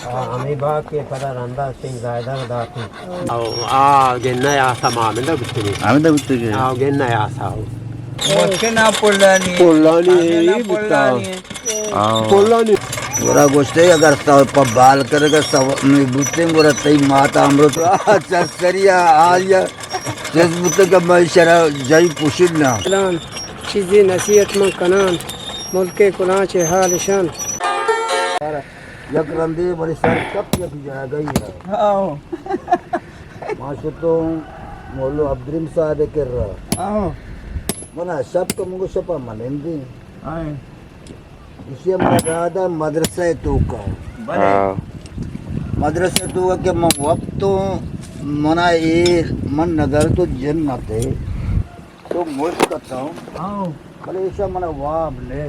آ، ہمے باغ کہ پدا رندا استیں زاہدار داتیں۔ او، آ گنہ آسا مامندا بوتگی۔ ہمدا بوتگی۔ آ گنہ آسا ہو۔ مشکنا پلانی۔ پلانی ہمنا ای بوتا۔ پلانی۔ آؤ۔ پلانی۔ گڑا گوشتے اگر تو پہ بال کرگا سو نی بوتیں گڑا تئی مات امرت چستریا آیا۔ چست بوتگا میں شرا جائی پوشیدنا۔ پلان چیزی نصیحت من کنان، ملک کلان چے حال شان۔ یک رندے منی سر کپ یک جاگہی ءَ۔ آؤ۔ ما شتوں مولو عبدالرحیم صاحب ءِ کرا۔ آؤ۔ منا شپ تو منگو شپا منندی۔ آئے۔ ایشی ءَ منا دادا مدرسہ ءِ توکا۔ بلے۔ آؤ۔ مدرسہ ءِ توکا کہ من وپتوں منا اے من نظر تو جنت ءِ۔ تو مشک اتاں۔ ہاں۔ بلے ایشا منا واب نے۔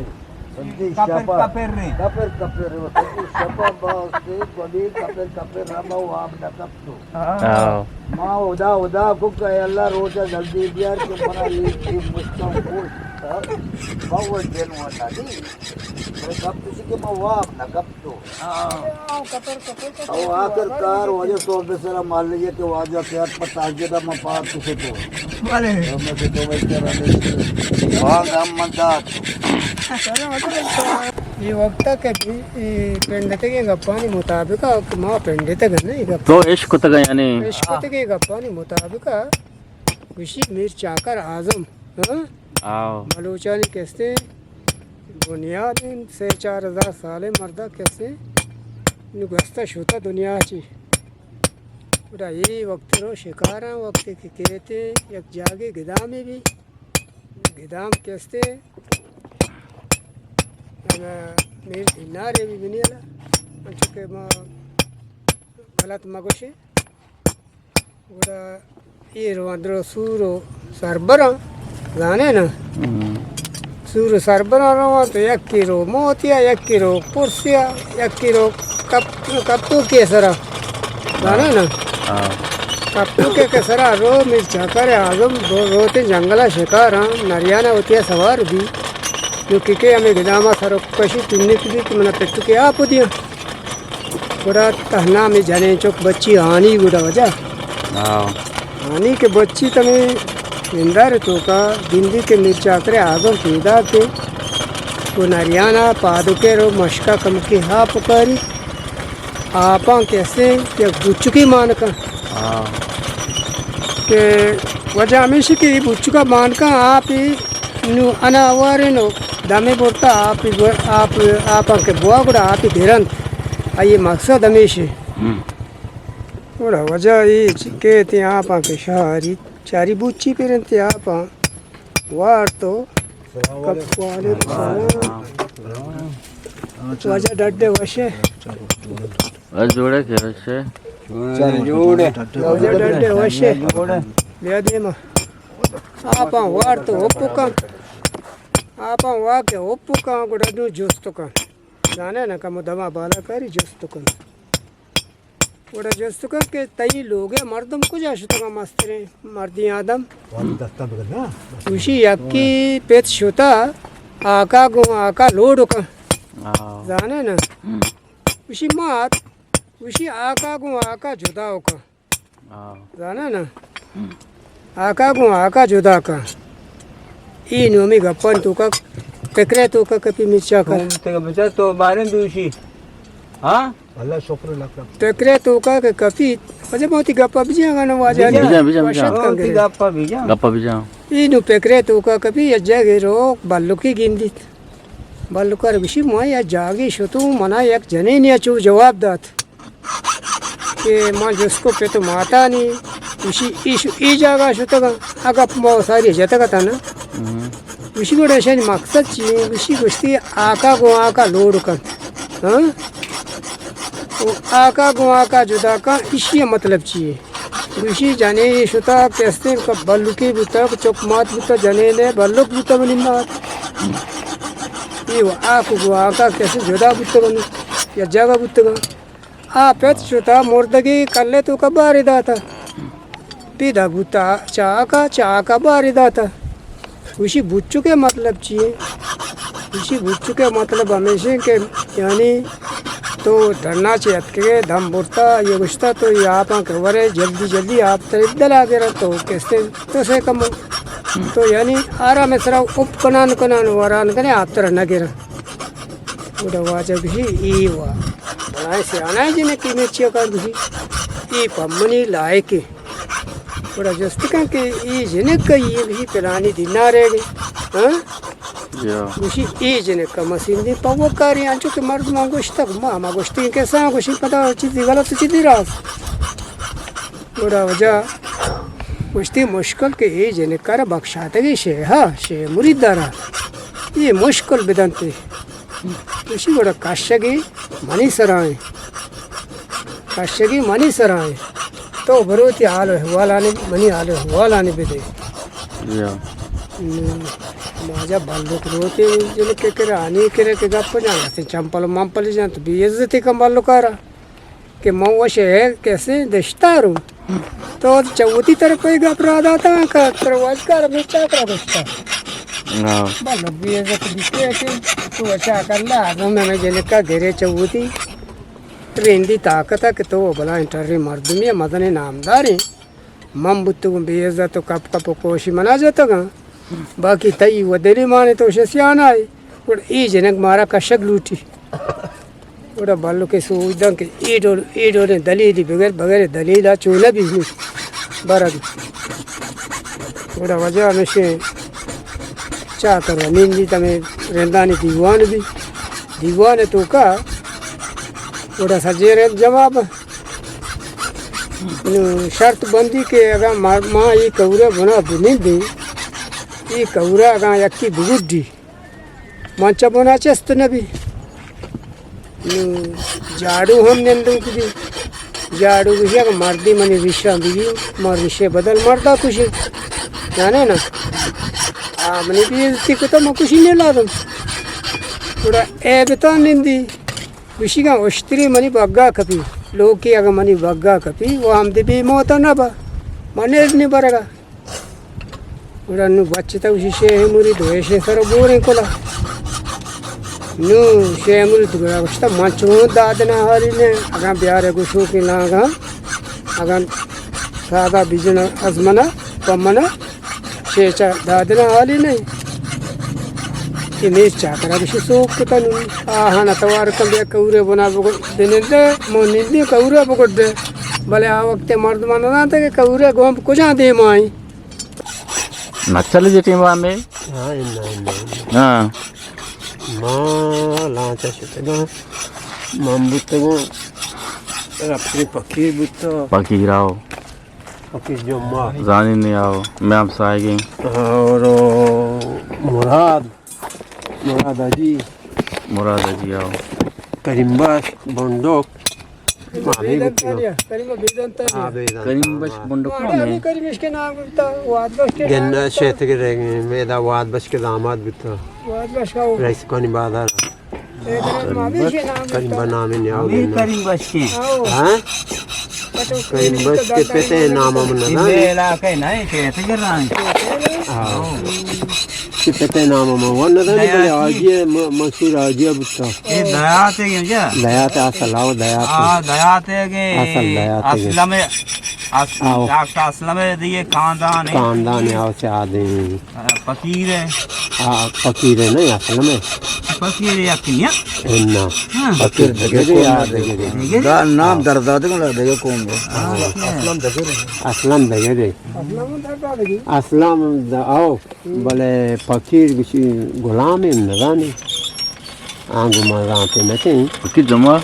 سجی کپر شپا۔ کپر نے۔ کپر کپر نے۔ سجی شپا باستے گلی کپر کپر رما واب نہ کپتو۔ ہاں۔ ہاں۔ ما ادا ادا کو کہ اے اللہ روچا جلدی بیار کہ منا یہ، یہ مشکم پوش۔ باور دین والا دی۔ بلے کپتو سی کہ ما واب نہ کپتو۔ ہاں۔ او آخر کار واجہ صوب سرا مالی کہ واجہ کہ پہ تاجدہ ما پار کسے تو۔ بلے۔ تو میں کہ تو میں کرا لے۔ وہاں ہم من دات۔ اے وقتا کہ بھی، اے پنڈتگیں گپانی مطابق کہ ما پنڈتگ نہ اے گپ۔ تو عشق کتگ یعنی؟ عشق کتگیں گپانی مطابق گوشی میر چاکر اعظم، ہاں؟ آؤ۔ بلوچانی کسے بنیاد انت، سے چار ہزار سالیں مردا کسے نو گستا شتا دنیا چی۔ گڑا اے وقت رو شکاراں، وقت کہ کیتے یک جاگے گدامے بھی، گدام کستے، انا میر دینارے بھی بنیالا، انچو کہ ما غلط مگوشے۔ گڑا اے رو اندرو سور و سربراں، زانے نا؟ ہم۔ سور و سربراں رواں تو یکی رو موتیا، یکی رو پرسیا، یکی رو کپ-، کپتوکے سرا۔ زانے نا؟ ہاں۔ کپتوکے کے سرا رو میر چاکر اعظم رو-، روتے جنگلا شکاراں، نریانا وتیا سوار بی۔ نو کہ کہ ہمیں گداما سر کشی تنک بی کہ منا پتو کے آپ دیاں۔ گڑا تہنا ہمے جنین چک بچی آنی گڑا واجہ۔ ہاں۔ آنی کہ بچی تمے زندار توکا گندی کہ میر چاکر اعظم پیدا کے کو نریانا پادوکے رو مشکا کمکی ہاپ کاری۔ آپاں کسے یک بچکی مانکا۔ ہاں۔ کہ وجہ ہمیشی کہ ای بچکا مانکا آپی نو انا وارے نو دمے برتا آپی بو-، آپ، آپاں کہ بوا گڑا آپی گرنت۔ آئی مقصد ہمیشی۔ ہم۔ گڑا وجہ ای چی کہتے آپاں کہ شہری چاری بچی پرنتے آپاں وارتو۔ السلام علیکم۔ وعلیکم السلام۔ واجہ ڈڈے وشے۔ جوڑے کہ وشے۔ جوڑے۔ واجہ ڈڈے وشے۔ بیا دیما۔ آپاں وارتو اوپکاں۔ آپاں واکے اوپکاں گڑا دو جست کن۔ زانے نا کمو دما بالا کاری جست کن۔ گڑا جست کن کہ تئی لوگے مردم کجا شتگا مستریں مردیں آدم؟ گوشی یکی پت شتا آکا گوں آکا لوڈ کن۔ ہاں۔ زانے نا؟ ہم۔ گوشی مات، گوشی آکا گوں آکا جدا کن۔ ہاں۔ زانے نا؟ ہم۔ آکا گوں آکا جدا کن۔ ای نومی گپان توکا پکرے توکا کپی میر چاکر۔ تو باریں دوشی۔ ہاں؟ اللہ شکر لکھ لکھ۔ پکرے توکا کہ کپیت، واجہ موتی گپا بجا گانا واجہ بجا۔ بجا، بجا، بجا۔ وشت کن گپا بجا۔ گپا بجا۔ ای نو پکرے توکا کپی، یک جاگے رو بلوکی گندیت۔ بلوکار گوشی، ما یا جاگے شتو، منا یک جنینی چو جواب دات کہ ما جست کو پت و ماتانی، گوشی، ای شو-، ای جاگا شتگا، اگا ما ساری جتگا تا نا۔ ہم۔ گوشی گڑا ایشانی مقصد چی ایں؟ گوشی گوشتی آکا گوں آکا لوڈ کن۔ ہاں؟ او آکا گوں آکا جدا کن، ایشی مطلب چی ایں؟ گوشی جنین شتا کہ استیں کہ بلوکی بوتا، کہ چک مات بوتا، جنین بلوک بوتا منی مات۔ ایو آکو گوں آکا کہ استیں جدا بوتا منی، یا جگہ بوتا۔ آ پت شتا مردگی کلے توکا باری داتا۔ پیدا بوتا چاکا، چاکا باری داتا۔ گوشی بچکے مطلب چی ایں؟ گوشی بچکے مطلب ہمیش ایں کہ یعنی تو ڈنا چہ اتکگے، دم برتا، یہ گوشتا تو یہ آپاں کہ ورے، جلدی جلدی آپ ترے دلا گرا، تو کستے تو سے کمو۔ تو یعنی آرام سرا اپ کنان کنان وران کنے آپ ترا نہ گرا۔ گڑا واجہ گوشی، ای وا بلائیں سیانہ جنکے، مرچی کار گوشی، ای پمنی لائقے۔ گڑا جست کن کہ ای جنک ء، ای گوشی پلانی دینارے گی۔ ہاں؟ یا۔ گوشی ای جنک ء مسیندی پہ وکاری، انچو کہ مردماں گوشتگ، ما ہما گوشتگیں کسہ آں، گوشی پدا چیزی غلط و چیزی راست۔ گڑا واجہ گوشتی مشکل کہ ای جنک ء را بخشاتگی شے، ہا، شے مرید دارا۔ ای مشکل بدنتے۔ گوشی گڑا کشگی منی سرا ایں۔ کشگی منی سرا ایں۔ تو برو وتی حال و احوالانی، منی حال و احوالانی بدے۔ یا۔ نوں واجہ بلک روتے جنک ء کرا، آنی کرا کہ گپ جان، اسے چمپل ممپل جان تو بے عزتی کن بلکارا۔ کہ من وش ء کسے دشتاروں۔ تو چہ وتی طرف ء گپ را داتگ کہ ترا واجکار ہمے چاکرا گوشتگ۔ ہاں۔ بلو بے عزت بیتے کہ تو چاکر لازم ہمے جنکا گرے چہ وتی رندی طاقت ء کہ تو بلائیں ٹریں مردمے ء مزنیں نامدارے۔ من بوتگوں بے عزت و کپ کپ و کوشی منا جتگاں۔ باقی تئی و دلی مانے تو شسیان آئے۔ گڑا اے جنک مارا کشگ لوٹی۔ گڑا بلکیں سوج داں کہ اے ڈول، اے ڈولیں دلیلی بغیر، بغیر دلیلا چو نہ بی برگ۔ گڑا واجہ ہمیشیں چاکر و نندی تمے رندانی دیوان بی۔ دیوان توکا گڑا سجے رند جواب۔ نوں شرط بندی کہ اگاں ما، ما اے کئور ء بنا بنندیں، اے کئور ء اگاں یکے بگڈی، من چہ بنا چست نہ بی۔ نوں جاڑو ہم نندوک بی۔ جاڑو گوشی، اگاں مردے منی ریشاں بگی، من ریشے بدل مردا کشی۔ جانے نا؟ آ منی بے عزتی کتا، من کشی نہ لازم۔ گڑا اے بتا نندی۔ گوشیگاں اشتری منی بگا کپی، لوکی اگاں منی بگا کپی، و ہمدے بے موتا نہ با، من نیز نی برگا۔ گڑا نوں بچتا گوشی شیخ مرید و ایشیں سر و گوریں کلا۔ نوں شیخ مرید گڑا گوشتا من چون دادنا حالی نے، اگاں بیارے گوشو کہ لانگا، اگاں سادا بجن از منا، پہ منا، چے چہ دادنا حالی نہیں۔ کہ میز چاکرا بشی سوک کتا نوں۔ آہانا توار کن بیا کئورے بنا بگو-، بنندے، مو نندی کئورے بگڈے۔ بلے آ وقت مردمان نہ دانتے کہ کئورے گوم کجا دیما ایں۔ نچل جے ٹیم با میں؟ ہاں، انا، انا، انا۔ ہاں۔ ما لانچا شتگاں۔ من بوتگوں۔ رفتگیں پکیر بوتا۔ پکیر آؤ۔ فقیر جمعہ۔ زانی نہیں آؤ، میں ہم سائگیں۔ اور مراد، مراد حاجی۔ مراد حاجی آؤ۔ کریم بخش، بنڈوک۔ ما ہمیں گپتگاں۔ کریم بخش ہاں، بے دنتا۔ کریم بخش بنڈوک ہمیں۔ کریم بخش کے نام بتا، واد بخش کے نام گنہ بتا۔ شیت کے رہ گئے، میدا واد بخش کے داماد بتا۔ واد بخش کا وہ۔ رئیس کانی بازار۔ کریم بخش نام نیاؤ ہمیں دینا۔ کریم بخش کے۔ ہاں؟ کریم بخش کے پتے نام ہم نہ دانے۔ علاقہ نہیں، کہتے کہ رہا ہے۔ ہاں۔ کہ پتے نام ہم وہ نہ دانے، بلے حاجی ہے، م-، مشہور حاجی ہے بتا۔ یہ دیات ہے کیا؟ دیات ہے، اصل آؤ دیات ہے۔ ہاں، دیات ہے کہ اصل دیات ہے۔ اسلم ہے۔ اس-، آؤ۔ ڈاکٹر اسلم ہے، یہ خاندان ہے۔ خاندان ہے، آؤ سے آدمی۔ آ، فقیر ہے۔ آ، فقیر ہے نہیں، اسلم ہے۔ فقیر ہے یا کنیا؟ ہے نا۔ ہاں۔ فقیر دگہ دگہ یار، دگہ دگہ۔ دگہ؟ دا نام ہاں۔ دردادگ لا دگہ قوم ہے۔ ہاں، اسلم دگہ ہے۔ اسلم دگہ ہے۔ اسلم د-، آؤ۔ بلے فقیر گوشی غلام ہے، نزانی۔ آنگو ما زانتے نہ کہیں۔ فقیر جمعہ؟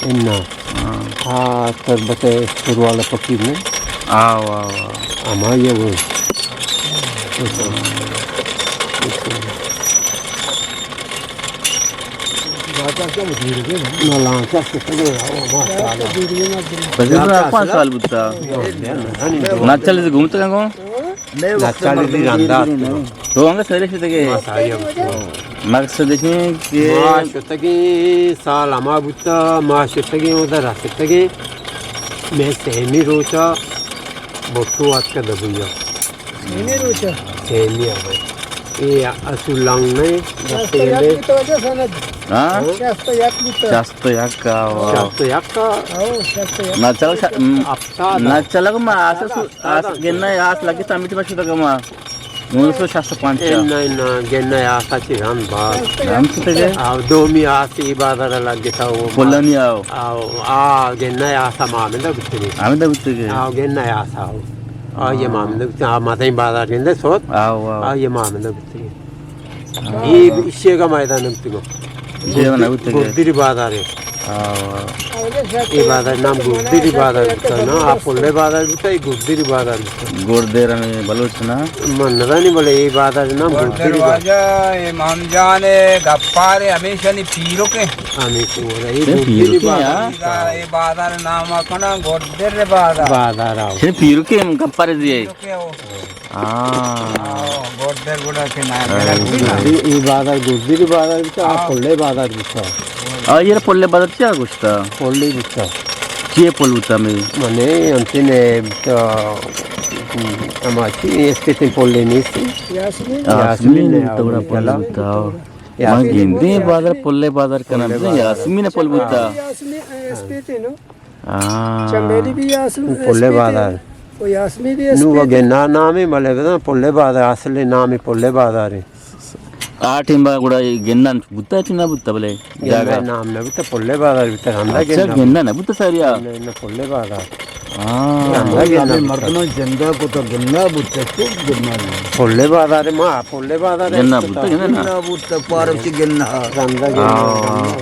انا۔ ہاں۔ آ تربت سروالا فقیر نے؟ آو، آو، آو۔ ہمائی ہے وہ۔ نہ لانچا شتگے، آو، ما سال۔ پنچ سال بوتا۔ نہ چلے گھومتے گھوم۔ نچالی دی رندا اتکگاں۔ تو انگت سرے شتگے؟ ما ساری اتکگاں۔ مقصد اش انت کہ ما شتگیں سال ہما بوتا، ما شتگیں اودا رستگیں۔ مئے سیمی روچا بٹو آتکا دبویا۔ سیمی روچا؟ سیمی آبا۔ اے اصول لنگ نہیں، دستے گندے۔ ہاں؟ شست و یک بوتا۔ شست و یک، آو، آو۔ شست و یک۔ آو، شست و یک۔ نہ چلگ ش-، م-، ہفتاد۔ نہ چلگ ما آس سو-، آس گنہ آس لگتا ہمیت ما شتگ ما۔ نو سو شست و پنچ۔ انا، انا، گنہ آسا چی رند باز۔ رند شتگ ئے؟ آو، دومی آس ای بازار لگتا وہ۔ پلانی آو۔ آو، آ، گنہ آسا ما ہمدا بوتگی۔ ہمدا بوتگی۔ آو، گنہ آسا آو۔ آ، یہ ما ہمدا بوتگی۔ آ، مزنیں بازار گندے سوت۔ آو، آو۔ آ، یہ ما ہمدا بوتگی۔ اے ایشی ءَ میدان انت گو۔ ایشی ءَ نہ بوتگ۔ گردری بازار ہے۔ ہاں۔ اے بازار نام گردری بازار بوتا نا، آ پلے بازار بوتا، اے گردری بازار بوتا۔ گردیر ہمیں بلوچ نا؟ من نزانی، بلے اے بازار نام گردری بازار۔ واجہ امام جان گپار ہمیشہ نی پیرو کے۔ ہمیشہ اے گردری بازار۔ اے بازار نام کنا گردر بازار۔ بازار آو۔ پیرو کے گپار دیے۔ ہاں۔ ہاں، گردر گڑا کہ نہ، ہاں۔ گردی، اے بازار گردری بازار بیتا، آ پلے بازار بیتا۔ آ، یہ پلے بازار چیا گوشتا؟ پلے بیتا۔ چیے پل بوتا میں؟ منے انتنے بیتا، ہما چی اسپیتیں پلے نیستی؟ یاسمین۔ یاسمین ہے، توڑا پل بوتا۔ یاسمین۔ گندے بازار پلے بازار کنا، یاسمین پل بوتا۔ یاسمین، اسپیتیں نو۔ ہاں۔ چنبیلی بھی آسو پلے بازار۔ وہ یاسمی بھی نو وہ گنا نام ہے، ملے بزن پلے بازار، اصل نام ہے پلے بازار ہے۔ آ ٹیم با گڑا گنا بوتا چی نہ بوتا بلے؟ گنا جاگہ نام نہ بوتا، پلے بازار بوتا، ہمدا اچھا، گنا گنا نہ بوتا ساریا؟ نہ، نہ، پلے بازار۔ ہاں۔ ہمدا گنا بوتا۔ مردم زندہ کو تو گنا بوتا، چوک گنا نہیں۔ پلے بازار ہے، ما پلے بازار ہے۔ گنا بوتا، گنا نہ؟ گنا بوتا، پارو چی گنا۔ ہمدا گنا۔ ہاں۔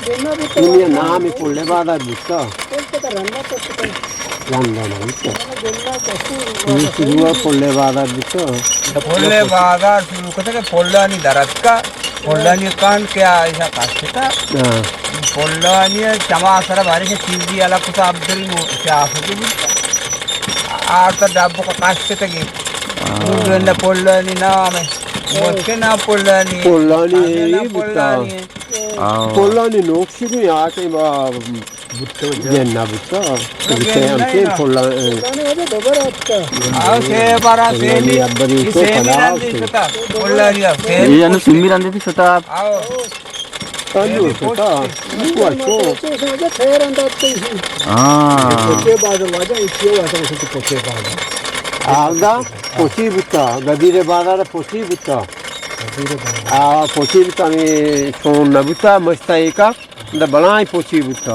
دنیا نام پلے بازار بوتا۔ رندا نہ بوتا۔ یہ شروع پلے بازار بوتا۔ پلے بازار شروع کرتا کہ پلانی درتکا، پلانی کان کیا ایسا کاشتا۔ ہاں۔ پلانی چما سر بارے سے چیزی الگ کتا عبدل مو-، سیاست بوتا۔ آرتا ڈبو کا کاشتا کہ۔ ہاں۔ پلانی نام ہے۔ مجھ کے نام پلانی۔ پلانی ہے، یہ بوتا۔ پلانی ہے۔ ہاں۔ پلانی نوک شروع آتے با بوتا۔ گنا بوتا۔ گنا ہم ہے نا۔ پلانی۔ آو سے بارا سے پلانی ابری تو پدا۔ یہ انو سمی رندی تھی شتا۔ آو۔ انو شتا۔ ہاں۔ آلدا پوچی بوتا، گدیر بازار پوچی بوتا۔ آ، پوچی بوتا، ہمیں چون نہ بوتا، مشتا ایکا۔ دا بلاہیں پوچی بوتا۔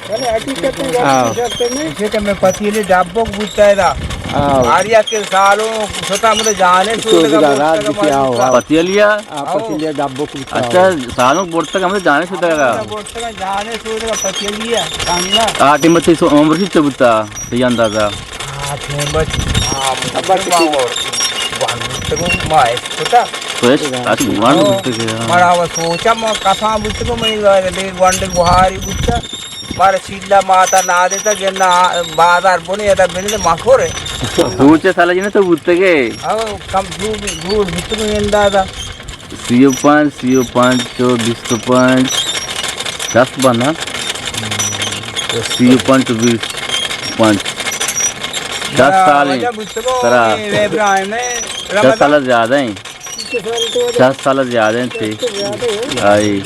بلے حقیقت میں ہاں۔ شرط میں۔ اسے کہ میں پتیلی ڈبک بوتا ہے دا۔ ہاں۔ آریا کے سالوں شتا مجھے جانے سو لگا راج بوتا کیا ہوا۔ پتیلیا؟ آ، پتیلیا ڈبک بوتا۔ اچھا، سالوں بورتا مجھے جانے سو لگا۔ بورتا جانے سو لگا پتیلیا۔ آٹی متی سو عمر سی چبوتا، یہ اندازہ۔ آ، ٹیم بچ، آ، بچ کی۔ وان بوتگو ما اشکتا۔ تو اش، اش وان بوتگے، ہاں۔ مارا وہ سوچا ما کسان بوتگو، منی بے گونڈ گوہاری بوتا۔ مارا چیلا ماتا نادیتا، گنا بازار بنے ادا بنے مخورے۔ سوچا سالا جنے تو بوتگے۔ او، کم دور، دور بوتگو اندازہ۔ سی و پنچ، سی و پنچ، چو بیست و پنچ، شست بنا۔ سی و پنچ، بیست و پنچ۔ شست سال ہیں۔ ترا۔ شست سال زیادہ ہیں۔ شست سال زیادہ ہیں تھے۔ آئی۔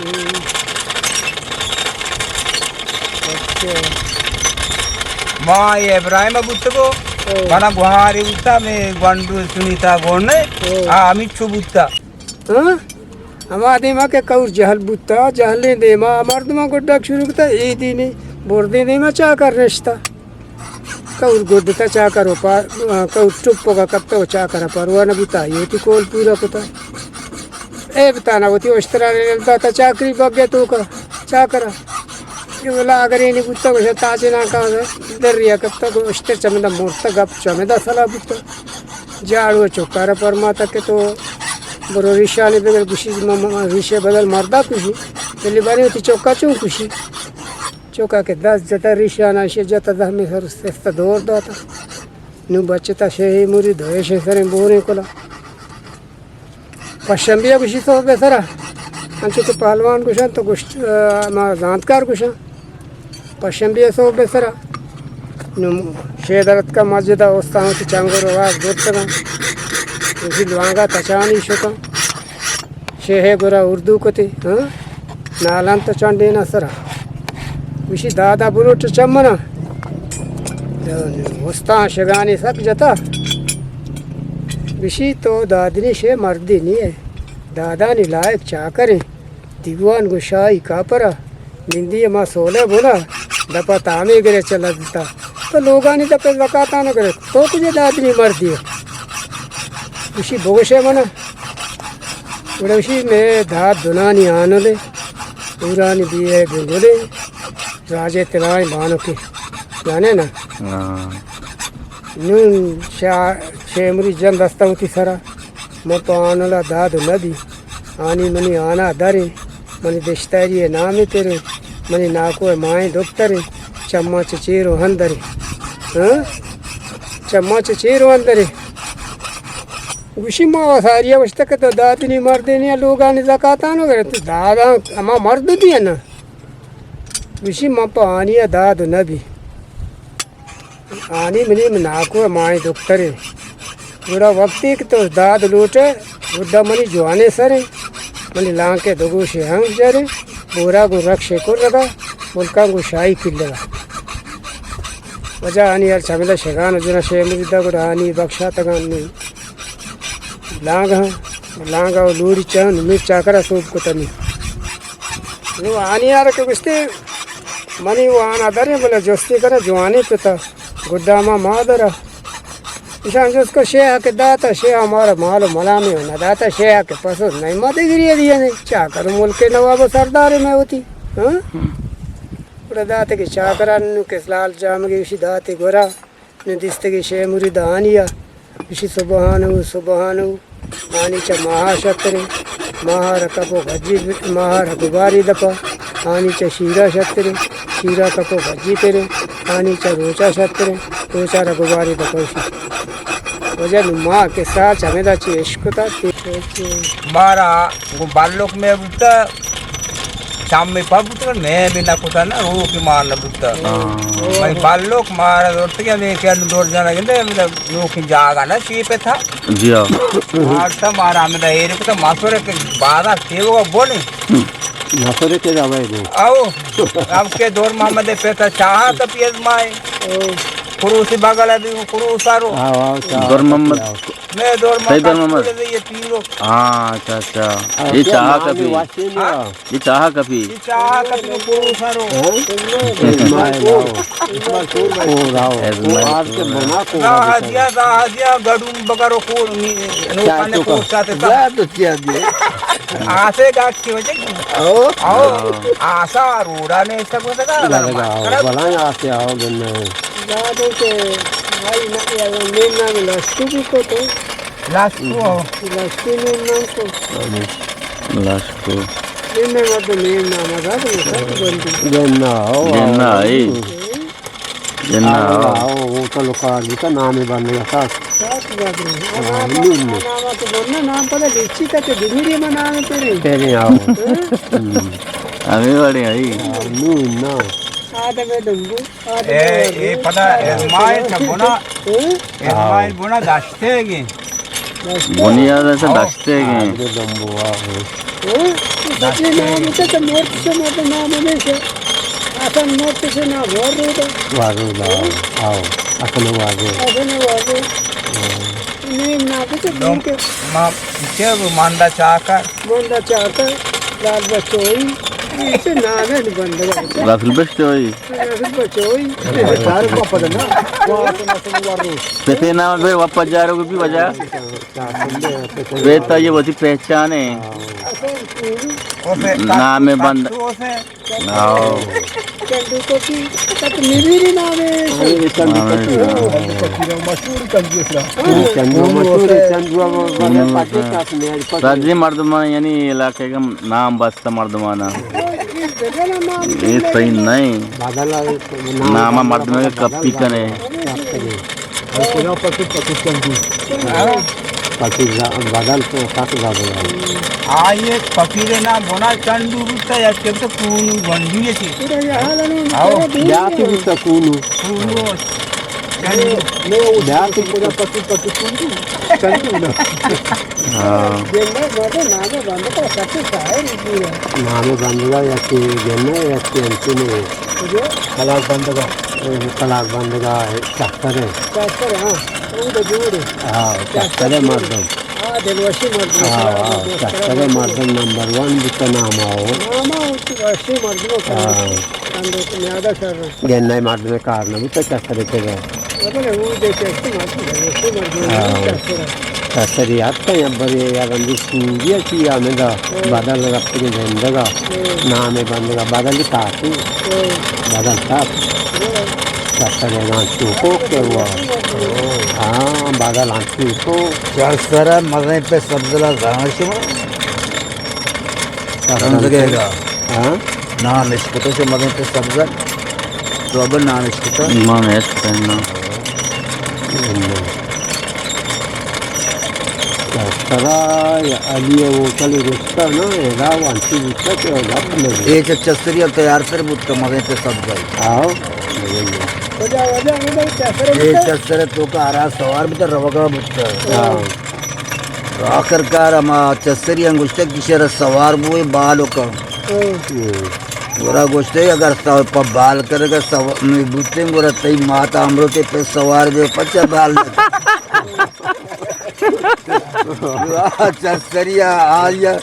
ما ابراہیم بوتگو، بنا گوہاری بوتا، میں گونڈو سنیتا گونڈے، آ، ہمیچو بوتا۔ ہاں؟ ہما دیما کہ کور جہل بوتا، جہلیں دیما مردماں گڈک شروع کتا، اے دینی بردیں دیما چاکر نشتا۔ کور گڈتا چاکر و پا-، کور ٹپگا کپتا و چاکر پرواہ نہ بوتا، یہ تی کول پورا کتا۔ اے بتانا وتی اشترا داتا چاکری بگے توکا، چاکرا۔ کہ ولا اگر اینی بوتا گوشا تاجنا کا دریا کپتا، گو اشتر چمدا مرتا، گپ چمدا سلا بوتا۔ جاڑو چوکارا پرماتا کہ تو برو ریشانی بدل، گوشی، م-، م-، ریشے بدل مردا کشی، بلی بانی وتی چوکا چون کشی؟ چوکا کہ دست جتا ریشانا، شے جتا زہمی سر سستا دور داتا۔ نو بچتا شے موری دویشے سریں بوریں کلا۔ پشنبی ءَ گوشی صحب ءِ سرا، انچو کہ پہلوان گوشنت تو گوشت، آ، ما زانتکار گوشاں۔ پشنبی ءَ صحب ءِ سرا نوں شے در اتکا مسجد ءَ، استاں وتی چنگ ءُ رواز برتگاں۔ گوشی لوانگا تچانی شتاں۔ شے ءِ گورا اردو کتی، ہاں؟ نالان تو چنڈینا سرا۔ گوشی، دادا بلوٹ چمنا۔ استان شگانی سک جتا۔ گوشی، تو دادنی شے مردی نیے۔ دادانی لائق چاکریں۔ دیوان گوں شاہی کاپرا۔ نندی ما سولے بولا۔ دپا تامے گرے چلا دیتا۔ تو لوگانی دپے زکاتانو گرے۔ تو کجے دادنی مردی ہے؟ گوشی، بگوشے منا۔ گڑا گوشی، مئے داد دنانی آنلے، پورانی بیئے گنگلے، راجے تلائیں بانکے۔ جانے نا؟ ہاں۔ نون شا-، شے مری جن دستا ہوتی سرا۔ من تو آنلا داد نبی۔ آنی منی آنا درے۔ منی دشتاری ءِ نام ءَ ترے، منی ناکو ءِ ماہیں دپترے، چماں چہ چیر و اندرے۔ ہاں؟ چماں چہ چیر و اندرے۔ گوشی، ما وساری ءَ گوشتہ کہ تو دادنی مردینی ءَ لوگانی زکاتانو گرے، تو داداں ہما مرد دیئے نا۔ گوشی، من پہ آنی ءَ داد نہ بی۔ آنی منی ناکو ءِ ماہیں دپترے۔ گڑا وقتی کہ تو داد لوٹے، گڈا منی جوانیں سرے، منی لانکے دو گوشے ہنگ جرے، بورا گوں رکشے کرگا، ملکاں گوں شاہی کلگا۔ وجہ آنی ہر چمیدا شگان و جنا شے مریدا گڑا آنی بخشاتگان نی۔ لانگ ہاں، لانگ او لوڑی چاں، نی میر چاکرا سوب کتنی۔ نو آنی آرا کہ گوشتے، منی و آنا دریں، بلے جستی کرا جوانی پتا، گڈا ما مادرا۔ ایشان جست کو شیہا کہ داتا، شیہا مارا مال و ملامی و نداتا، شیہا کہ پسو نہیں ما دگری دیا نہیں، چاکر ملک نواب و سردار میں ہوتی، ہاں؟ گڑا داتے کہ چاکران نو کہ لال جامگی وشی داتے گورا۔ نوں دیستگیں شے مرید آنی ءَ گوشی، سبحانو، سبحانو، آنی چہ ماہا شتریں، ماہا را کپو بجی، ماہا را گباری دپا، آنی چہ شیرا شتریں، شیرا کپو بجی تریں، آنی چہ روچا شتریں، روچا را گباری دپا گوشی۔ وجہ نوں ما کسا چمیدا چی اشکتا تے۔ مارا گوں بلوک میں بوتا، چم پہ بوتگ، نیم نہ کتگ، نہ روک مان نہ بوتگ۔ ہاں۔ من بلوک مارا زرتگ، ہمیں کہ دور جانا گندے، ہمیں نوکیں جاگہ نہ چی پہ تھا۔ جی ہاں۔ مارتا مارا ہمیں ایر کتا، ماسور کے بازار تیوگا بولی۔ ماسور کے جاوے گو۔ او، اب کے دور محمد پہ تھا چاہا تا پیز مائے۔ کروسی بغل ابھی کروسا رو۔ آو، آو، چاہا دور تا محمد۔ پیاو۔ میں دور محمد۔ صحیح دور محمد۔ یہ پیرو۔ ہاں، اچھا، اچھا۔ ہاں، یہ چاہا کپی۔ ہاں؟ یہ چاہا کپی۔ یہ چاہا کپی کو پروسا رو۔ ہاں؟ اسماعیل، ہاں۔ اسماعیل شور بھائی۔ او راو۔ اسماعیل وہ آج کے شور۔ بنا کو راہ دیا، راہ دیا، گڑوں بگرو کو نی، نو چاہ کنے تو کو کا۔ چاہتے تھا۔ زیادہ کیا دیا۔ آسے گاٹ کی وجہ کی۔ او۔ او۔ آسا روڑا نے سب کو سکا لگا۔ لگا، بلائیں آسے آو گنے۔ زیادہ کے بھائی نہ، نیم نام لسکو بھی کو تو۔ لاسکو۔ لاسکو نیم نام کو۔ لاسکو۔ نیم نام تو نیم نام آ تو سب بندی۔ گنا ہو۔ گنا ہے۔ گنا ہو۔ ہو، وہ تو لوکا جی کا نام ہے بندے کا۔ سات بندی۔ ہاں، نیم نام۔ نام تو بندہ نام پتہ لیچی کا تو دنیا میں نام ہے تیرے۔ تیرے آو۔ ہاں؟ ہمیں بڑے آئی۔ ہاں، نیم نام۔ آدم ہے دنگو۔ اے، اے پدا ازمائل چہ بنا، ازمائل بنا دشتگیں۔ بنیاد چہ دشتگیں۔ آدم دمبو آ۔ ہاں؟ سچی نام ہے تو مرد سے مرد نام ہمیشہ۔ اصل مرد سے نام وار رودا۔ وار رودا۔ آو۔ اصل وار رودا۔ اصل وار رودا۔ ہاں۔ نیم نام تو نیم کے۔ ما چہ ماندا چاکر۔ بوندا چاکر، لال بچوئی، ایسے نام ہے بندہ۔ رسول بچوئی۔ رسول بچوئی۔ پتے نام بے وپا جارو کو بھی وجہ۔ ویتا یہ وتی پہچان ہے۔ نام بند۔ آؤ۔ چنڈو کپی، تک میری نام ہے۔ چنڈو کپی۔ مشہور چنڈو اسرا۔ چنڈو مشہور ہے، چنڈو اب بغیر پاکے کاس میں آج پاکے۔ راجی مردمان یعنی علاقے کا نام بستا مردمانا۔ یہ صحیح نہیں۔ بدل ہے، نام نامہ مردمے بدل کپی بدل کنے۔ کپی۔ پکی بدل تو سک زیادہ ہے۔ آ، یہ پکی نام بنا چنڈو بوتا یا کہ تو کونو بندی ہے چی؟ آؤ۔ یا تو بوتا کونو۔ کونو۔ بیا تو خدا پتو پتو چندو نا۔ ہاں۔ گندہ مردم نامے بندگا سچے شاعر ہی پورا۔ نامے بندگا یکی گندہ یکی انتنے۔ کجا؟ کلاگ بندگا۔ کلاگ بندگا چکر ہے۔ چکر، ہاں۔ او تو جوڑ ہے۔ ہاں، چکر ہے مردم۔ ہاں، دلوشی مردم۔ ہاں، ہاں، چکر ہے مردم نمبر ون بوتا نام آو۔ نام آو، وشی مردم۔ ہاں۔ گندہ مردم کار نہ بوتا چکر چکر۔ بلے او دے چشتی مردم، دلوشی مردم ہاں۔ چکر۔ چکری اتکا یا بری یا رندی سوری چی آمدا۔ ہاں۔ بدل رفتگی زندگا۔ ہاں۔ نام بندگا بدل تاتی۔ ہاں۔ بدل تاتی۔ ہاں۔ چکر نام چوکو کے ہوا۔ ہاں، بدل ہم چوکو۔ چکر مزے پہ سبزلا زانشما۔ رمزگے گا۔ ہاں؟ نان اشکتو چہ مزن تے سبزگ۔ تو اب نان اشکتا؟ ما نہ اشکتا نا۔ سرا یا علی ہوٹل گشتا نا، ادا وانتی بوتا کہ گپ نہ بی۔ اے چہ چسری تیار تر بوتا مزن تے سبزگ۔ آؤ۔ اے چسر تو کا آرا سوار بوتا روگا بوتا۔ ہاں۔ آخر کار ہما چسری ہم گوشتگ کہ شر سوار بوئے بال و کن۔ ہاں۔ گورا گوشتے اگر سو-، پہ بال کرگا سو-، نی بوتیں گورا تئی مات آمرو تے پہ سوار بے پچا بال نہ کن۔ چسری آیا۔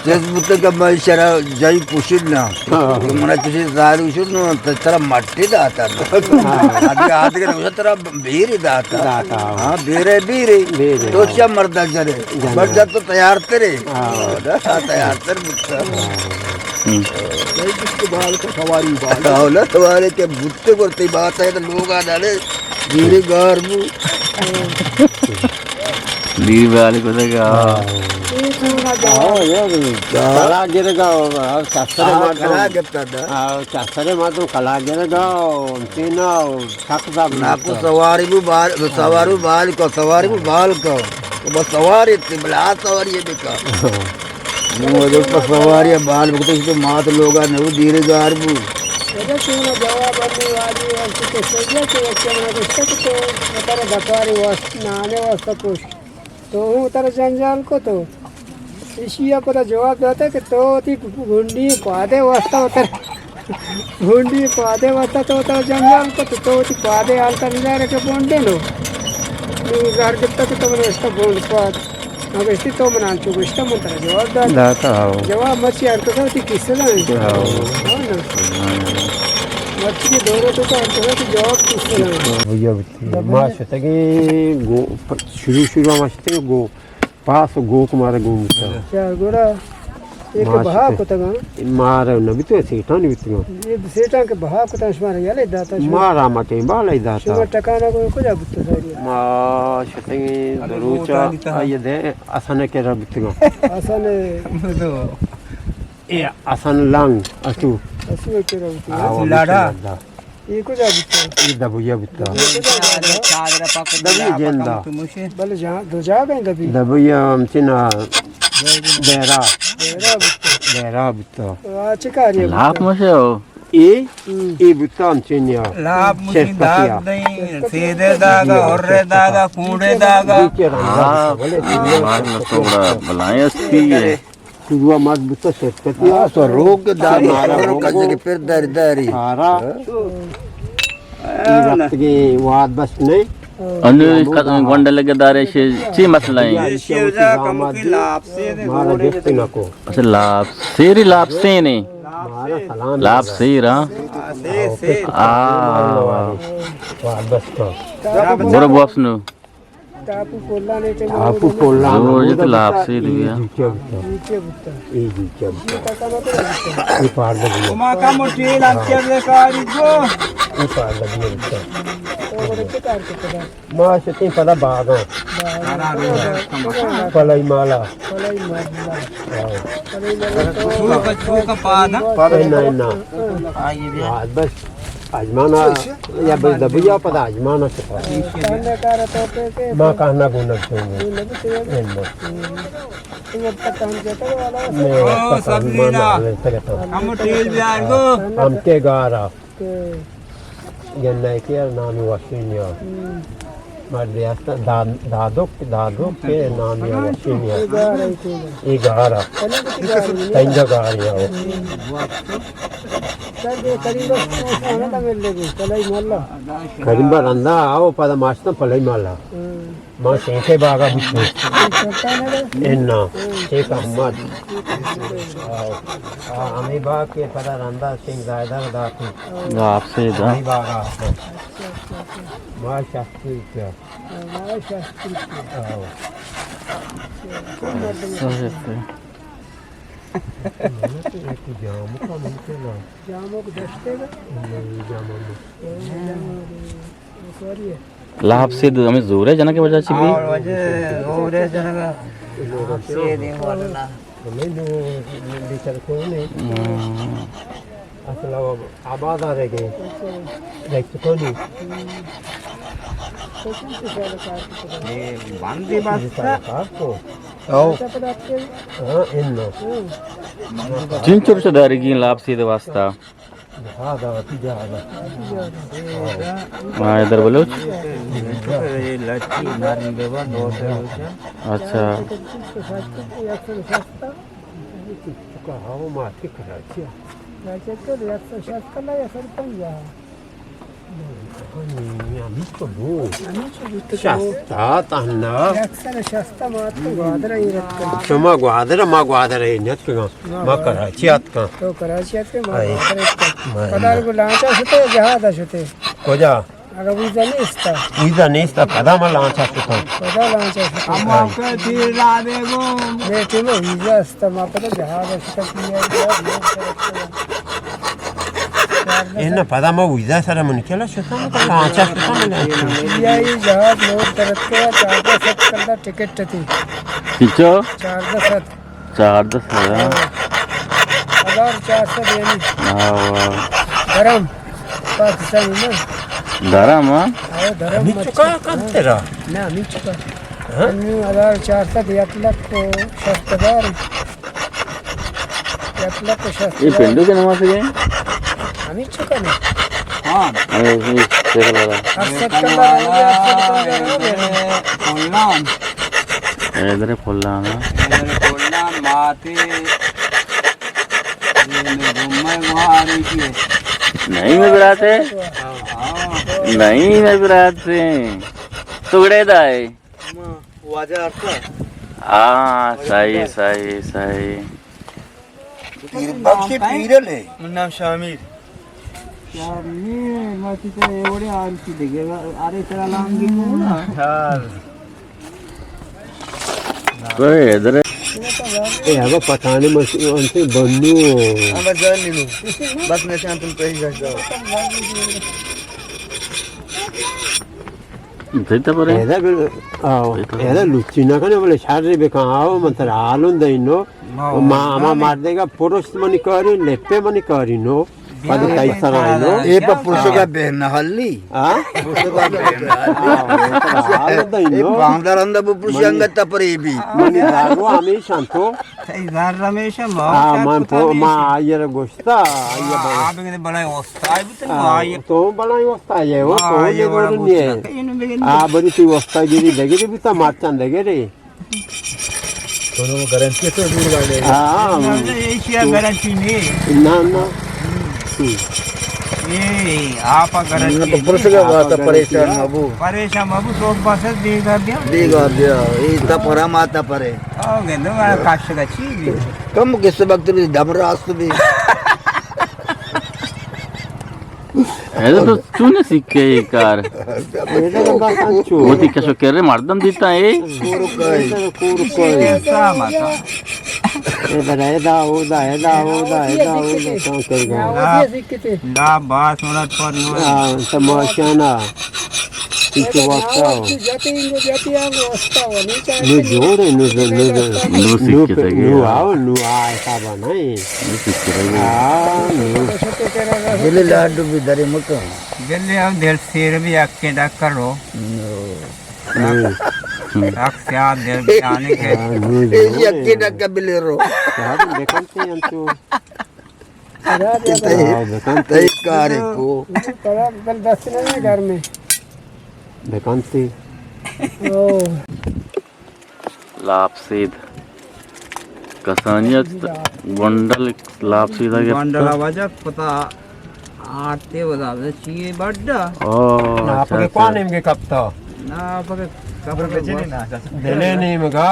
جس بوتگ کہ من شرا جائی پوشن نا۔ ہاں۔ تو منا کسی زاری شد نو، تو ترا مٹی داتا نا۔ ہاں۔ آدگہ، آدگہ نہ گوشت ترا بیری داتا۔ داتا، ہاں۔ ہاں، بیرے، بیری۔ بیرے، تو ہاں۔ چیا مردا جنے؟ جنے۔ مردا تو تیار ترے۔ ہاں۔ ہاں، تیار تر بوتا۔ ہاں۔ ہم۔ نہیں، جس کو بال کا سواری بال۔ ہاں، نہ سواری کے بوتے کرتے بات ہے تو لوگ آ جانے۔ بیری گار بو۔ بیری بال کو دگا۔ ہاں۔ ہاں، یہ کلا گرگا، ہاں، چسرے ہاں، مردم۔ کلا گپتا دا۔ ہاں، چسرے مردم کلا گرگا، تینا، سک سک ناکو بوتا۔ سواری بو بال، سواری بو بال کو، سواری بو بال کو۔ تو بس سواری تھی، بلا سواری ہے بکا۔ ہاں۔ نو جو پہ سواری بال بکتے تو مات لوگا نو دیرے گار بو۔ اگر تو منا جواب آنے والی ہے، تو کسے گیا کہ یک منا گشتا کہ تو ترا دپاری واسطہ، نانے واسطہ کوش۔ تو ہوں ترا جنجال کو تو۔ ایشی ء پدا جواب داتا کہ تو وتی گونڈی پادے واسطہ وتر، گونڈی پادے واسطہ تو وتر جنجال کو تو، تو وتی پادے حال تر نظر کہ بونڈے نو۔ نو زہر گپتا کہ تو من واسطہ بونڈ پاد۔ اگشتی تو من آنچو گشتا من ترا جواب داتا۔ داتا، ہاو۔ جواب مرچی ہر کسا وتی قصہ دانے۔ ہاو۔ ہاو نا؟ ہاں۔ مرچی کے دورو تو کا ہر کسا وتی جواب قصہ دانے۔ بھیا بیتی۔ ما شتگیں گو، شروع شروع ما شتگیں گو۔ پاس و گوک مارا گون بوتا۔ چا گڑا اے کہ ما بہا شتے۔ کتگاں؟ مارا نہ بیتو، سیٹانی بیتگاں۔ اے سیٹاں کہ بہا کتاں شمارا یلے داتا شما؟ مارا مٹیں بالے داتا۔ شما ٹکانا کو کجا بوتا ساری؟ ما شتیں دروچا آئیے دے حسن کے را بیتگاں۔ حسن۔ اے حسن لنگ اتو۔ اتو کے را بیتگاں۔ آ، لاڈا۔ لاڈا۔ اے کجا بوتا؟ اے دبویا بوتا۔ دبویا جندا۔ بلے جا-، دو جاگہ ہیں دبی۔ دبویا ہم چنا بیرا۔ بیرا بوتا۔ بیرا بوتا۔ آ، چه کاری ہے لاپ بوتا؟ مشه ہو۔ اے، ہم۔ اے بوتا ہم چنیا۔ لاپ مشین داگ نہیں، سیدھے داگا، ہر داگا، کونڈے داگا۔ نیچے رنگا ہاں۔ بوتا، بلے ہاں، سیدھے بھائی، تو بڑا بلائیں ہستی ہے۔ شروع مات بوتا شرکتی۔ ہاں، تو روگ داری، مارا روگ کجے کے پھر داری داری۔ سارا۔ ہاں۔ اے رفتگی واد بس نہیں۔ انو گونڈل کے دارے شے چی مسئلہ ہے؟ مارا گفت نہ کو۔ اچھا، لاپ سیری لاپ سینے۔ مارا سلام۔ لاپ سیر، ہاں۔ آ۔ واد بس کو۔ گرو بوپس نو۔ ٹاپو پولا نے ٹیم ٹاپو پولا زور جت لاپ سے دیا۔ نیچے بوتا۔ اے نیچے بوتا۔ اے پار لگی۔ ما کم ٹیل ہم چیز کاری جو۔ اے پار لگی بوتا۔ تو بڑے چه کار کرتا؟ ما شتیں پدا باغا۔ باغا۔ پلائی مالا۔ پلائی مالا۔ ہاں۔ پلائی مالا تو چوکا، چوکا پادا۔ پلائی نا۔ ہاں۔ بس۔ آزمانا یا بل دبیا پدا آزمانا چکا۔ ما کہنا گونگ چونگے۔ ہم ٹیل بیار گو۔ ہم کے گارا۔ گنائے کہ نامی وشین یا۔ ہم۔ مردے است داد-، دادک، دادک کہ نامی وشین یا۔ اے گار ءَ۔ اے گار ءَ۔ تنگہ گار یا۔ ہم۔ کریم بخش رندا آؤ پدا ماشتن پلئی مالا۔ ہم۔ ما شیخ ءِ باغ ءَ بوتیں۔ انا، شیخ احمد۔ آ، آ، ہمے باغ کہ پدا رندا شنگ زاہدار داتیں۔ آپ سے دا۔ ہمے باغ ءَ۔ ما شاستری کیا۔ آؤ۔ صحیح ہے۔ جامو کا ممکن ہے۔ جامو کو دستے گا؟ نہیں، جامو نہیں۔ لاپ سے دو ہمیں زور ہے جنا کے وجہ سے بھی۔ اور وجہ زور ہے جنا کا۔ لاپ سے دے والا۔ ہمیں نو بیچار کو نہیں۔ ہم۔ اصل آباد آ رہے گئے۔ ریکس کو نہیں۔ یہ باندھی بات ہے۔ او۔ ہاں، انو۔ چنچو چو دارگی لاپ سے دے واسطہ۔ ہاں، ادھر بلوچ۔ اچھا۔ شستا تہنا۔ شما گوادر، ما گوادر ءَ نیت کگاں۔ ما کراچی آتکاں۔ تو کراچی آتکے، ما گوادر ءَ اتکاں۔ پدا گوں لانچ ءَ شتے، جہاز ءَ شتے؟ کجا؟ اگاں ویزا نیستا۔ ویزا نیستا، پدا ما لانچ ءَ شتاں۔ پدا لانچ ءَ شتاں۔ اما کہ تیر را دے گو۔ مئے ٹیم ءَ ویزا استا، ما پدا جہاز ءَ شتاں، پی آئی ءَ۔ اے نہ، پدا ما ویزا سر من کلا شتاں، لانچ ءَ شتاں من۔ پی آئی ءِ جہاز نور ترتکے، چاردہ سد کلدار ٹکٹ تی۔ کچو؟ چاردہ سد۔ چاردہ سد، ہاں۔ ہزار چار سد یعنی۔ ہاں، واہ۔ درم۔ پاکستانی نا۔ درم، ہاں؟ ہاں، درم ہمیں مچ-، چکا ہاں۔ کم تیرا؟ نہ، ہمیں چکا۔ ہاں؟ ہمیں ہزار چار سد، یک لکھ و شست ہزار۔ یک لکھ و شست ہزار۔ یہ پنڈو کے نماز گئے؟ ہمیں چکا نہیں۔ ہاں۔ ہمیں اس سے لگا۔ ہر ست کلدار ہو گیا، ہر ست کلدار ہو گیا۔ کلام۔ ادھر پھلانا۔ ادھر پھلانا ماتے۔ یہ میں گھومے وہاں آ رہی تھی۔ نہیں میں برات ہے۔ ہاں۔ نہیں میں برات سے۔ ٹکڑے دائے۔ واجہ آرتا۔ ہاں، صحیح، صحیح، صحیح۔ پیر بخش پیرل ہے۔ من نام شامیر۔ شامیر، ما تے ایوڑے آرتی دیگه، آرے ترا لانگی کو نا۔ ہاں۔ تو ادھر۔ اے ابا پتانے مس-، انتے بنو۔ ابا جان نینو۔ بس نشان تم پہی جاتا۔ دیتا پرے۔ ادا بل-، آؤ، دیتا پرے۔ ادا لچی نہ کنے، بلے شر بکن، آؤ، من ترا حالون دینو۔ آؤ۔ ما، ما مردے کا پرست منی کاری، لپے منی کاری نو۔ پد تئی سرا اینو۔ اے پہ پرشگا بے نہ حالی۔ ہاں؟ پرشگا بے نہ حالی۔ آؤ، من ترا حالون دینو۔ اے باندر اندر بپرشی انگت تپری بی۔ منی دارو ہمیشہ تو۔ تئی زر ہمیشہ ما ہاں، من پو-، ما آئی را گوشتا، آئی را ہاں، بڑا۔ آ بگنے بڑا استاد بوتن، ہاں، آئی تو بڑا استاد ہے، وہ ہاں، تو آئی یہ بڑا دور نہیں ہے۔ بوتن۔ آ بڑی تی استاد گیری دگری بوتا، مرچان دگری۔ تو گارنٹی تو دور والے۔ ہاں، ہاں۔ نہ، نہ، یہ کیا گارنٹی نہیں؟ نہ، نہ۔ اے، آپ گارنٹی نہ، تو پرشگا بات پریشان مبو۔ پریشان مبو، تو بس بیگا بیا۔ بیگا بیا، اے تا پرا ماتا پرے۔ او گندو مارا کاش کا چی بھی۔ کم کس وقت بھی دم راست بھی۔ اے تو چون سکے یہ کار؟ اے تو بس انچو۔ وہ تی کشو کرے مردم دیتا ہے۔ کور کوئی۔ کور کوئی۔ ایسا ماتا۔ اے بڑا ادا اودا، ادا اودا، ادا اودا، کون کرے گا؟ نا، باس مراد پر نو۔ ہاں، تماشانا۔ پیچھے واسطہ ہو۔ نو جوڑ ہے، نو، نو، نو، نو سکے نو، تھے نو گیا۔ آؤ، نو آ حسابا نہیں۔ نو سکے تھے گیا۔ ہاں، نو۔ دل لاڈو بھی درے مکم۔ دل ہم دل سیر بھی اکے ڈاکر ہو۔ نو۔ ہوں۔ اک سیاد دل جانے کے۔ ہاں، نو جوڑ ہے۔ اکے ڈاکر بلے رو۔ صاحب، دیکھتے ہیں تو۔ تئی، تئی کارے کو۔ بل دست نہ گھر میں۔ بکنتی۔ او۔ لاپ سید۔ کسانی ات گونڈل لاپ سید اگے۔ گونڈل وجہ پتا آتے ودا چی بڑا۔ او، نا، اچھا، پکے اچھا۔ پانیم کے کپتا۔ نا، پکے کپتا۔ دلے نیمگا۔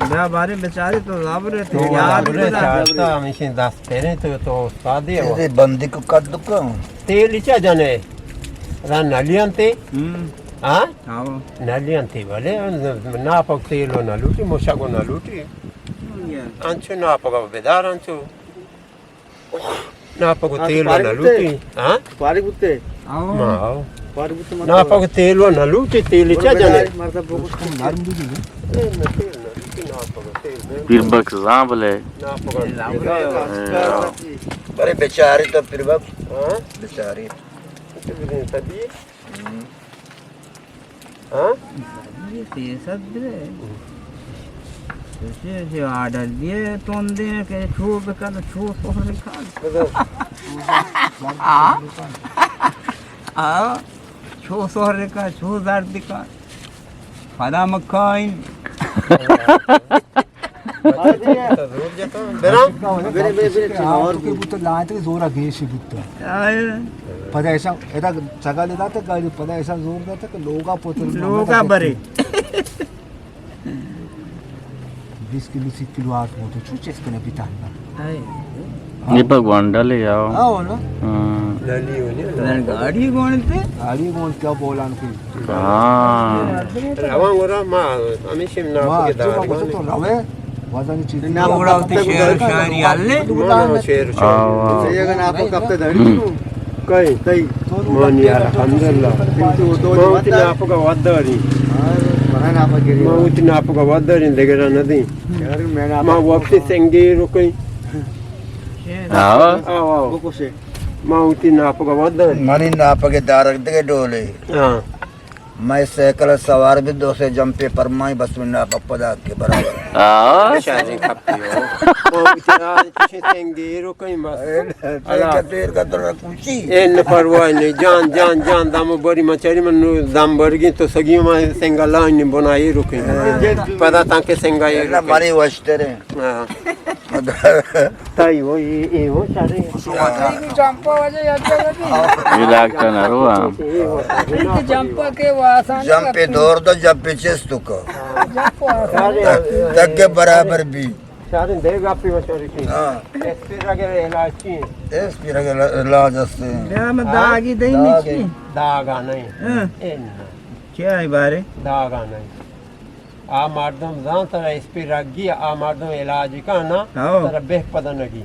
بیا بارے بیچارے تو زابرے تو تو یاد زابرے بنا۔ چارتا ہمیشہ دست پہنے تو، تو استادی ہو۔ تیرے بندی کو قد دکا۔ تیل چا جنے؟ را نلیان تے؟ ہم۔ ہاں؟ آو۔ نلیان تے بلے، ناپک تیل و نلوٹی، موشک و نلوٹی۔ ہم، یہ۔ انچو ناپک بدار انچو۔ ناپک تیل و نلوٹی۔ ہاں؟ فارغ بوتے؟ آو۔ ما آو۔ فارغ بوتے مطلب۔ ناپک تیل و نلوٹی، تیل چا جنے؟ مرد بوگو۔ نرم بوگو۔ اے نہ تیل نلوٹی، ناپک تیل دے۔ پیر بخش زاں بلے۔ ناپک زاں بلے۔ اے۔ بڑے بیچارے تو پیر بخش۔ ہاں؟ بیچارے۔ ہاں؟ یہ تیز ہے۔ اسے، اسے آرڈر دیے تون دے کہ چھو بکن، چھو سہر کن۔ آ؟ آ؟ چھو سہر کن، چھو زرد کن۔ پدا مکائن۔ برے، برے، برے، چی اور کہ بوت لائن تے زورا گیشی بوت۔ آئے۔ پدا ایسا، ادا چگا لے داتا گاڑی، پدا ایسا زور داتا کہ لوگا پوتر لوگا برے۔ بیس کلو، سی کلو آرت موٹو چو چست کنے بیتا نا۔ آئے۔ یہ پا گوانڈا لے آؤ۔ آؤ نا۔ ہاں۔ گاڑی گونتے؟ گاڑی گون کیا بولان کی؟ ہاں۔ روان گورا ما ہمیشہ ناپک دار تو روے، وزن چیز نہ اڑا ہوتی شعر و شاعری حل نے۔ ما شعر و شاعری۔ آو، آو۔ یہ اگر ناپک کپتے داڑی تو۔ کئی؟ تئی۔ مانی یار، الحمدللہ۔ تو تو ما وتی ناپک وداری۔ ہاں، بنا ناپک گری۔ ما وتی ناپک وداری، دگرا ندی۔ یار، میں ناپک ما وقتی سنگی رکئی۔ آو۔ آو، آو۔ بکوشے۔ ما وتی ناپگ ء وت دنت۔ منی ناپگ ء دارگ دگہ ڈولے۔ ہاں۔ مئے سائیکل ء سوار بہ دو سے جمپے پرمائی بس من ناپگ پدا کہ برابر۔ ہاں۔ شاید کپتی ہو۔ ما وتی راہ چشیں سنگیر و کہیں بس۔ اے، اے، اللہ۔ کتیر کا تو کوشی۔ اے نہ پرواہ نہیں۔ جان، جان، جان، دم بری مچاری من نو دم برگی تو سگی ما سنگا لائن بنائی رکیں۔ پدا تاکہ سنگا یہ اللہ رکیں۔ مری وشترے۔ ہاں۔ تئی ہو، اے، اے ہو، سارے۔ اے جمپا واجہ یاد جگہ دی۔ یہ ڈاکٹر نہ رو، ہاں۔ اے جمپا کے واسان جمپے دور دو، جمپے چست تو کا۔ جمپا واسان۔ تک کے برابر بھی۔ سارے دے گاپی مشوری کی۔ ہاں۔ ایسپی رگے علاج کی۔ ایسپی رگے علاج است۔ بیا میں داغی دئی داغ نہیں۔ داغا نہیں۔ ہاں۔ اے نہ۔ کیا ہے بارے؟ داغا نہیں۔ آ مردم زان ترا اسپی رگی، آ مردم علاج کن نا، ہاؤ۔ ترا بہ پدنگی۔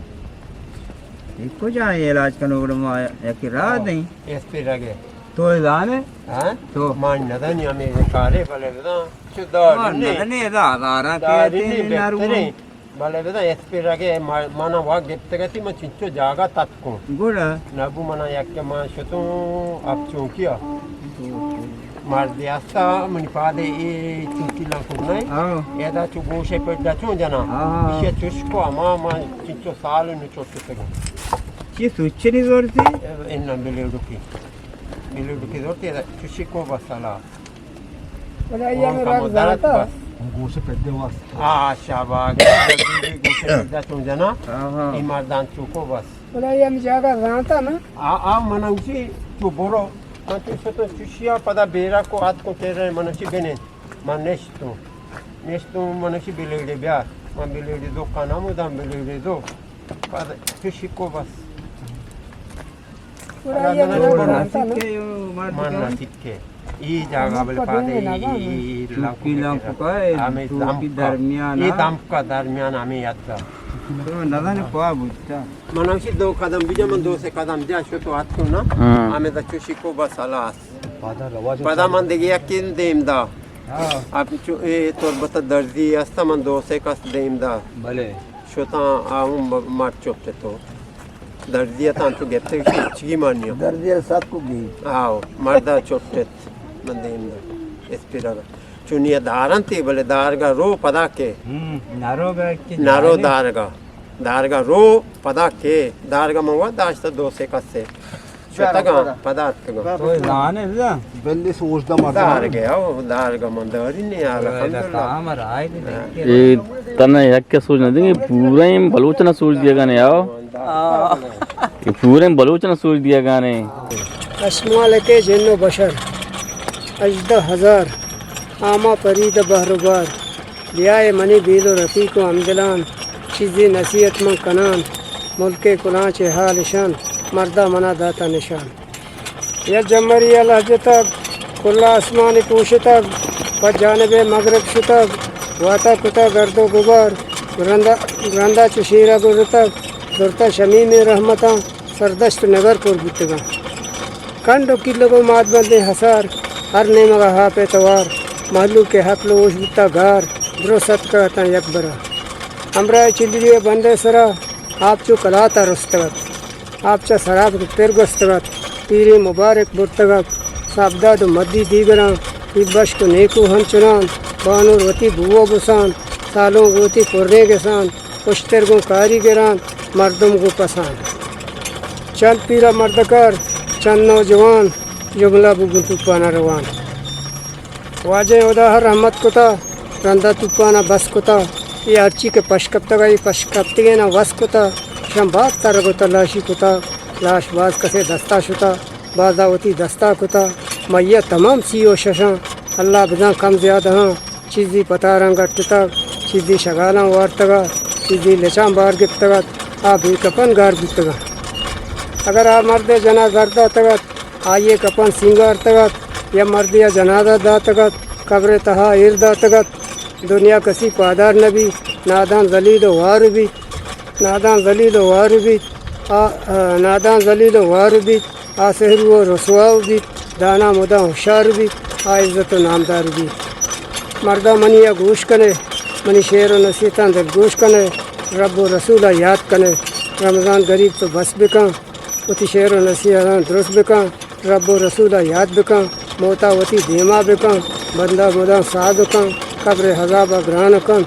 اے کجا علاج کنو گڑا ما یکی راہ ہاؤ۔ دیں۔ اسپی رگے۔ تو زانے؟ ہاں؟ تو۔ ما ندانی ہمیں کارے بلے بزان۔ چو داری ما نہیں۔ ندانی ادا دارا داری کہتے نہیں، ہیں نارو۔ بہترین۔ بلے بزاں اسپی رگے ما-، منا وا گپتگتی، من چنچو جاگہ تتکوں۔ گڑا؟ نبو منا یک کہ من شتوں اپ چونکیا۔ مردے ہستا منی پادے اے چونکی لنکو نہیں۔ ہاں۔ ایدا چو گوشے پڈا چون جنا۔ ہاں۔ ایشی چشکو ہما من چنچو سال نو چوٹ تگوں۔ چی سوچنی زورتی؟ اے، انم بلیڈوکی۔ بلیڈوکی زورتی، ایدا چشکو بس سلام۔ بلے آئی ہمیں رنگ زانتا۔ گوش پدے واست۔ آ، شاباگ۔ گوش پدے چون جنا۔ ہاں، ہاں۔ ای مردان چوکو بس۔ بلے آئی ہمیں جاگہ زانتا نا۔ آ، آ، من اوشی تو برو۔ من تو شتو چوشیا پدا بیرا کو آد کو تیرے من اوشی بنین۔ من نشتو۔ نشتو من اوشی بلیڈے بیار۔ من بلیڈے دو کانا مودم بلیڈے دو۔ پدا چوشی کو بس۔ گڑا آئی ء من نہ سکے، من نہ سکے۔ ای جاگہ بلے پادے ای، ای، ای چوکی لنکو کا، ہمیں چوکی دمکا۔ درمیان ای آ۔ دمکا درمیان ہمیں یاد دا۔ تو نزانے کوا بوتا۔ من ہمشی دو قدم بجا، من دو سے قدم جا شو تو ہاتھ کو نا۔ ہاں۔ ہمیں دا چوشی کو بس ہلاس۔ پدا من دیگه یکین دیم دا۔ ہاں۔ اب چو اے تربت درزی است، من دو سے کس دیم دا۔ بلے۔ شتاں آ ہم ب-، مرد چپت تو۔ درزی اتاں تو گپتے چگی مانیو۔ درزی سک کو گی۔ آو، مردا چپت۔ من دیم دا۔ اسپیرا۔ چونی دارن تی بلے دارگا رو پدا کے۔ ہم، نرو گا کہ نرو جانے۔ دارگا۔ دارگا رو، پدا کے دارگا من وت داشتہ دو سے کسے۔ شتگاں، پدا اتکگاں۔ تو زانے بزاں۔ بلی سوچ دا مردم۔ دارگے، او دارگا من داری نے، الحمدللہ۔ اے تنہا یک سوچ نہ دیں، پورے بلوچ نہ سوچ دیا گانے، آؤ۔ اے پورے بلوچ نہ سوچ دیا گانے۔ اسمال کے جن و بشر، ہژدہ ہزار، آما پرید بہر و بار۔ بیائے منی بیل و رفیق و ہمدلان، چیزے نصیحت من کنان، ملک ءِ کلاں چہ حال اشان، مردا منا داتا نشان۔ یک جمری ءَ لہجتگ، کل آسمانی پوشتگ، پہ جانب مغرب شتگ، واتا کتگ گرد و گبار، رندا، رندا چو شیرا گرتگ، زرتا شمیمیں رحمتاں، سردشت نگر پر بوتگاں۔ کنڈ و کلگ و مات بندیں حسار، ہر نیمگا ہاپ ءِ توار، مہلوک ءِ ہکل و ہوش بوتا گار، درست اتکگ اتاں یک برا۔ ہمراہ چلری ءِ بند ءِ سرا، آپ چو کلاتا رستگ ات۔ آپ چہ سراب پر گوستگ ات۔ پیریں مبارک برتگ ات۔ ساپداد و مدی دیگراں، بی بشک و نیکو ہنچنان، بانور وتی بو و بسان، سالونک وتی پریں گسان، اشتر گوں کاریگران، مردم گوں پسان۔ چند پیرا مردکار، چند نوجوان، جملہ بو گوں توپانا روان۔ واجہ ہدا ہر رحمت کتا، رندا توپانا بس کتا۔ اے ہرچی کہ پش کپتگا، اے پش کپتگینا وس کتا۔ شان باز ترگ و تلاشی کتا، لاش باز کسے دستا شتا، بازا وتی دستا کتا۔ میت تمام سی و ششاں، اللہ بزان کم زیادہاں۔ چیزی پتاراں گٹتگ، چیزی شگالاں وارتگ ات، چیزی لچاں بار گپتگ ات، آ بے کپن گار بوتگ ات۔ اگر آ مرد ءِ جنا زر داتگ ات، آئی ءِ کپن سینگارتگ ات، یا مردے ءَ جنازہ داتگ ات، قبر ءِ تہا ایر داتگ ات، دنیا کسی پادار نہ بیت، نادان ذلیل و وار بیت۔ نادان ذلیل و وار بیت، آ، آ، نادان ذلیل و وار بیت، آ سہرو و رسوا بیت، دانا مدام ہشار بیت، آ عزت و نامدار بیت۔ مرداں منی ءَ گوش کنے، منی شعر و نصیحتاں دلگوش کنے، رب و رسول ءَ یات کنے۔ رمضان غریب تو بس بکن، وتی شعر و نصیحتاں درست بکن۔ رب و رسول ءَ یات بکن، موتا وتی دیما بکن، بندہ مدام ساز کن، قبر عذاب ءَ گران کن،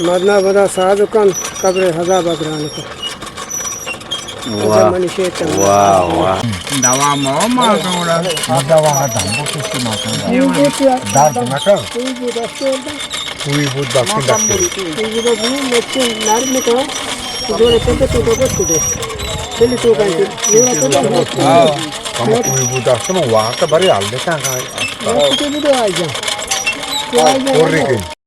مدنا مدام ساز کن، قبر عذاب ءَ گران کن۔ واہ، منی شعر تمام۔ واہ، واہ۔ دوا مو ما کورا۔ دوا دم بو کسی ما کورا۔ درد نہ کن۔ کوئی بود دستین دستین۔ کوئی بود دستین۔ نرم کن۔ جوڑ کن تو تو گوشت دے۔ چلی تو کن۔ ہم کوئی بود است نو واقع بری حال دیتا ہے۔ تو تو بده آئی جان۔ تو آئی جان۔ اور ریکن۔